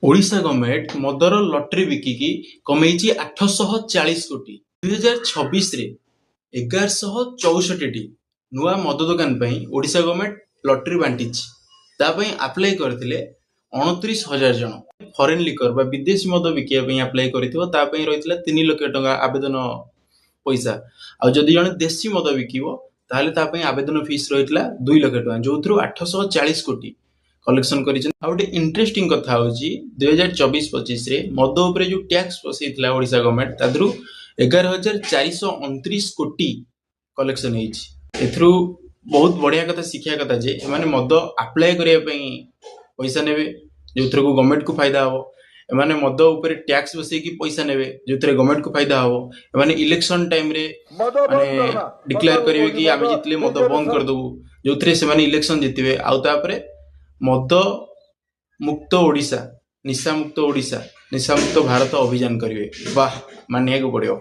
Odisha government ମଦର lottery ବିକିକି କମେଇଛି 840 କୋଟି। 2026ରେ 1164ଟି ନୂଆ ମଦ ଦୋକାନ ପାଇଁ ଓଡ଼ିଶା ଗଭର୍ଣ୍ଣମେଣ୍ଟ ଲଟେରୀ ବାଣ୍ଟିଛି। ତା ପାଇଁ ଆପ୍ଲାଏ କରିଥିଲେ 29,000 ଜଣ। ଫରେନ୍ ଲିକର ବା ବିଦେଶୀ ମଦ ବିକିବା ପାଇଁ ଆପ୍ଲାଏ କରିଥିବ, ତା ପାଇଁ ରହିଥିଲା 3 ଲକ୍ଷ ଟଙ୍କା ଆବେଦନ ପଇସା। ଆଉ ଯଦି ଜଣେ ଦେଶୀ ମଦ ବିକିବ, ତାହେଲେ ତା ପାଇଁ ଆବେଦନ ଫିସ୍ ରହିଥିଲା 2 ଲକ୍ଷ ଟଙ୍କା, ଯୋଉଥିରୁ 840 କୋଟି କଲେକ୍ସନ କରିଛନ୍ତି। ଆଉ ଗୋଟେ ଇଣ୍ଟରେଷ୍ଟିଂ କଥା ହଉଛି, 2024-25ରେ ମଦ ଉପରେ ଯୋଉ ଟ୍ୟାକ୍ସ ବସେଇଥିଲା ଓଡ଼ିଶା ଗଭର୍ଣ୍ଣମେଣ୍ଟ, ତା ଦେହରୁ 11,429 କୋଟି କଲେକ୍ସନ ହେଇଛି। ଏଥିରୁ ବହୁତ ବଢିଆ କଥା ଶିଖିବା କଥା ଯେ ଏମାନେ ମଦ ଆପ୍ଲାଏ କରିବା ପାଇଁ ପଇସା ନେବେ, ଯୋଉଥିରକୁ ଗଭର୍ଣ୍ଣମେଣ୍ଟକୁ ଫାଇଦା ହବ। ଏମାନେ ମଦ ଉପରେ ଟ୍ୟାକ୍ସ ବସେଇକି ପଇସା ନେବେ, ଯୋଉଥିରେ ଗଭର୍ଣ୍ଣମେଣ୍ଟକୁ ଫାଇଦା ହବ। ଏମାନେ ଇଲେକ୍ସନ ଟାଇମରେ ମାନେ ଡିକ୍ଲେୟାର କରିବେ କି ଆମେ ଜିତିଲେ ମଦ ବନ୍ଦ କରିଦବୁ, ଯୋଉଥିରେ ସେମାନେ ଇଲେକ୍ସନ ଜିତିବେ। ଆଉ ତାପରେ ମଦ ମୁକ୍ତ ଓଡ଼ିଶା, ନିଶା ମୁକ୍ତ ଓଡ଼ିଶା, ନିଶାମୁକ୍ତ ଭାରତ ଅଭିଯାନ କରିବେ। ବାহ, ମାନିବାକୁ ପଡିବ।